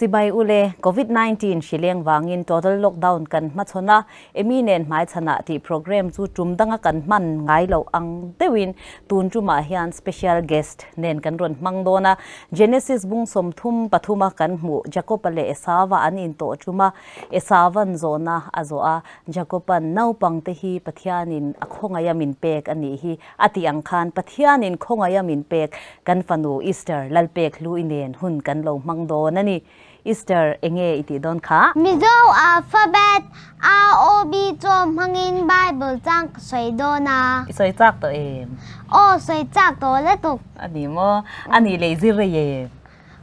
Chibai ule, Covid 19 hrileng vangin total lockdown kan hmachhawn a, Emi nen hmaichhanah tih program chu tum danga kan hman ngai loh ang deuhin tun tumah hian special guest nen kan rawn hmang dawn a. Genesis bung 33 a kan hmuh Jacob-a leh Esava an intawh tum a, Esavan zawhna a zawh a, Jacob-a'n naupangte hi Pathianin a khawngaih a min pek a nih hi a tih ang khan Pathianin khawngaih a min pek kan fanu Easter Lalpek Hlui nen hun kan lo hmang dawn a ni. Easter enge i tih dawn kha? Mizo alphabet A O B chawm hmangin Bible chang ka sawi dawn a. I sawi chak tawh em? Aw, sawi chak tawh lutuk. A ni maw? A nih leh i zir rei em?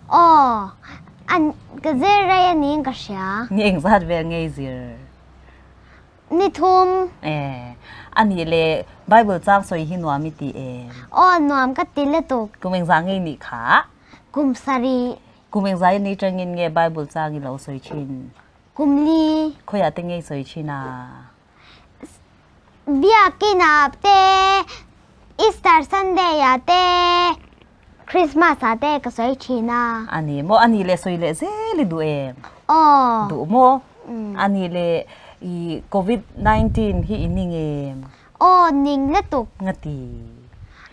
Aw, an ka zir rei a niin ka hria. Ni engzat vel nge i zir? Ni thum. E, a nih leh Bible chang sawi hi nuam i ti em? Aw, nuam ka ti lutuk. Kum engzah nge i nih kha? Kum sarih. Kum engzah i ni tangin nge Bible chang i lo sawi thin? Kum li. Khawiah te nge i sawi thin a? Biakinah te, Easter Sunday ah te, Christmas ah te ka sawi thin a. A ni maw? A nih leh sawi leh zel i duh em? Aw. Duh maw? A nih leh i Covid 19 hi i ning em? Aw, ning lutuk. Nga ti.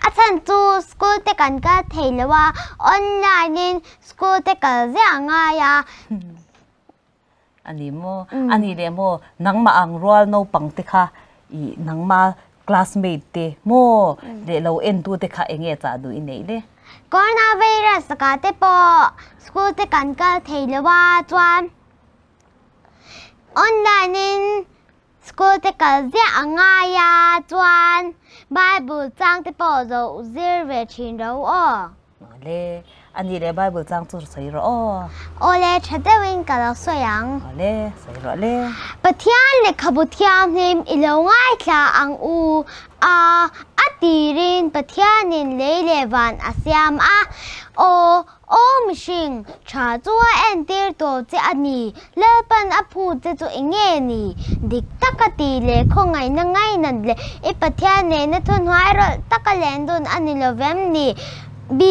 A chhan chu school te kan kal thei lo a, online in school te kal ziah a ngai a. A ni maw? A nih leh maw? Nangmah ang rual naupang te kha i nangma classmate te maw leh lo entu te kha eng nge chah duh i neih le? Coronavirus lakah te pawh school te kan kal thei lo a, chuan online in school te kal ziah a ngai a, chuan Bible chang te pawh zoh zir ve thin ro aw. Awle, a nih leh Bible chang chu sawi rawh aw. Awle, tha deuhin ka lo sawi ang. Awle, sawi rawh le. Pathian lehkhabu thianghlim i lo ngaithla ang u a, a tirin Pathianin lei leh van a siam a. Aw, aw mihring, tha chu a entir tawh che a ni, Lalpan a phut che chu eng nge ni? Dik taka tih leh khawngaihna ngainat leh i Pathian nena thunhnuai rawlh taka len dun a ni lo vem ni? B.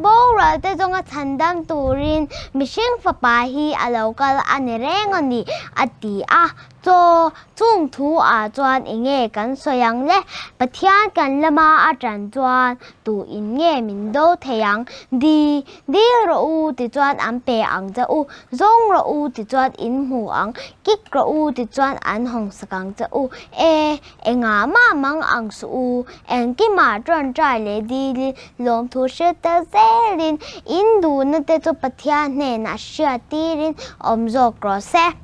Boral te zawnga chhandam turin mihring fapa hi a lo kal a ni reng a ni, a ti a. Chaw chung thu ah chuan eng nge kan sawi ang le? Pathian kan lama a tan chuan tu in nge min do thei ang? Di, dil rawh u tichuan an pe ang che u, zawng rawh u tichuan in hmu ang, kik rawh u tichuan an hawng sak ang che u. E, engah mah mang ang suh u, engkimah ṭawngṭai leh dilin lawmthu hrilh tel zelin in duhna te chu Pathian hnenah hriat tirin awm zawk rawh se.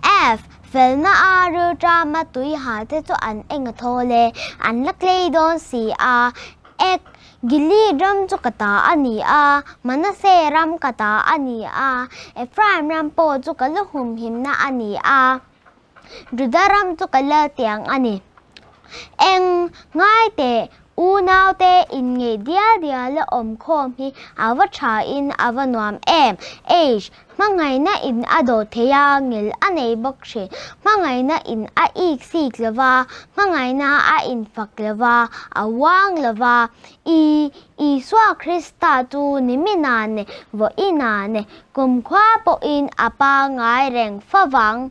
F, Felna a rilṭama tui hal te chu an eng a thaw le, an la tlei dawn si a. Ek, Gilead ram chu ka ta a ni a, Manasseh ram ka ta a ni a, Ephraim ram pawh chu ka lu humhimna a ni a, Juda ram chu ka lal tiang a ni. Eng, ngai teh, unaute inngeih dial dial a awm khawm hi a va tha in a va nuam em? H, Hmangaihna in a dawh thei a, ngil a nei bawk thin. Hmangaihna in a ik sik lo va, hmangaihna a infak lo va, a uang lo va. I, Isua Krista chu nimina ne, vawiina ne, kumkhua pawhin a pangngai reng favang.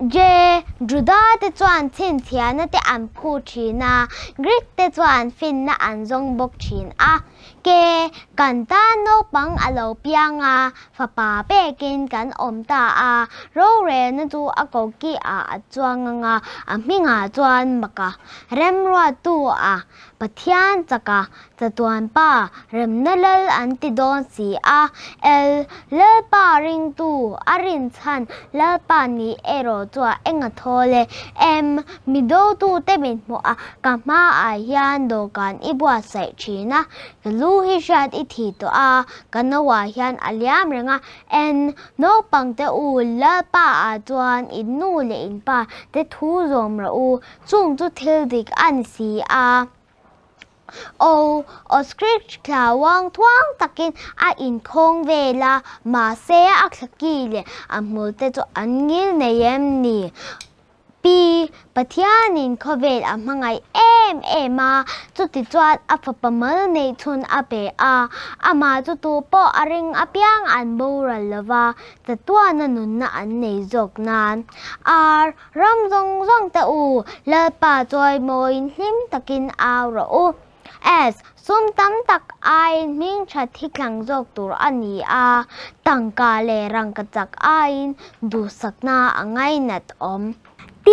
Je, Juda te chuan chhinchhiahna te an phu thin a, Greek te chuan finna an zawng bawk thin a. Ke, kan tan naupang a lo piang a, fapa pekin kan awm ta a, rorelna chu a koki ah a chuang ang a, a hmingah chuan maka remruattu a Pathian chaka chatuan pa remna lal an ti dawn si a, El, Lalpa ringtu a rinchhan Lalpa nih erawh chuah eng a thawl e, Em, mi dotute min hmuh a, ka hmaah hian dawhkan i buatsaih thin a, ka lu hi hriat i thi tawh a, ka nauah hian a liam reng a, En, naupangte u, Lalpa ah chuan in nu leh in pa te thu zawm rawh u, Chung chu thil dik a ni si a. Aw, ostrich thla uang thuang takin a inkhawng vel a, mahse a thla ki leh a hmul te chu an ngil nei em ni? Pi, Pathianin khawvel a hmangaih em em a, chutichuan a fapa mal neih chhun a pe a, amah chu tu pawh a ring apiang an boral lo va, chatuana nunna an nei zawk nan. Ar, ram zawng zawng te u, Lalpa chawimawiin hlim takin au rawh u. S, Sum tam tak aiin hming that hi tlang zawk tur a ni a, tangka leh rangka chak aiin duhsakna a ngainat awm. T,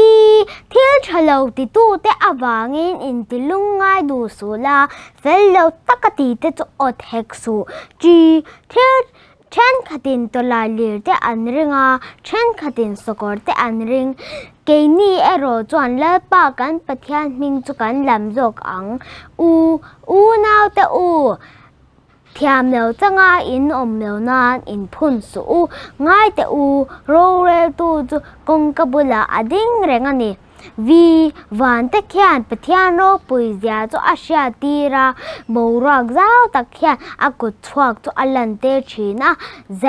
Thil tha lo titute avangin inti lungngai duh suh la, fel lo taka tite chu awt hek suh. G, Thil Thenkhatin tawlai lir te an ring a, thenkhatin sawkawr te an ring. Keini erawh chuan Lalpa kan Pathian hming chu kan lam zawk ang. U, unaute u, thiam lo changa in awm lo nan in phun suh u. Ngaite u, roreltu chu kawngka bulah a ding reng a ni. Vi, Vante khian Pathian ropui zia chu a hriat tir a, boruak zau tak hian a kut chhuak chu a lan tir thin a. Z,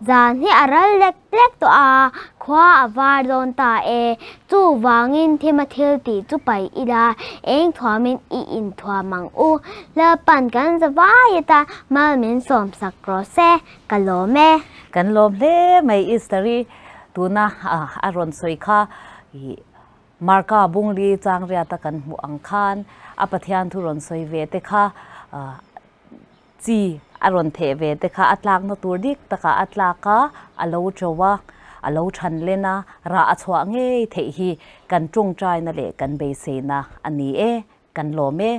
Zan hi a ral lek lek tawh a, khua a var dawn ta e. Chuvangin thima thil tih chu paih ila, eng thuamin i inthuam ang u. Lalpan kan za vai atan mal min sawmsak rawh se, ka lawm e. Kan lawm hle mai Easter-i. Tuna a rawn sawi kha ih Marka Bungli Changriata kan hmuh ang khan a Pathian thu rawn sawi ve te kha chi a rawn theh ve te kha a tlakna tur dik takah a tlak a, a lo to a, a lo than len a, rah a chhuah ngei theih hi kan tawngtaina leh kan beiseina a ni e, kan lawm e.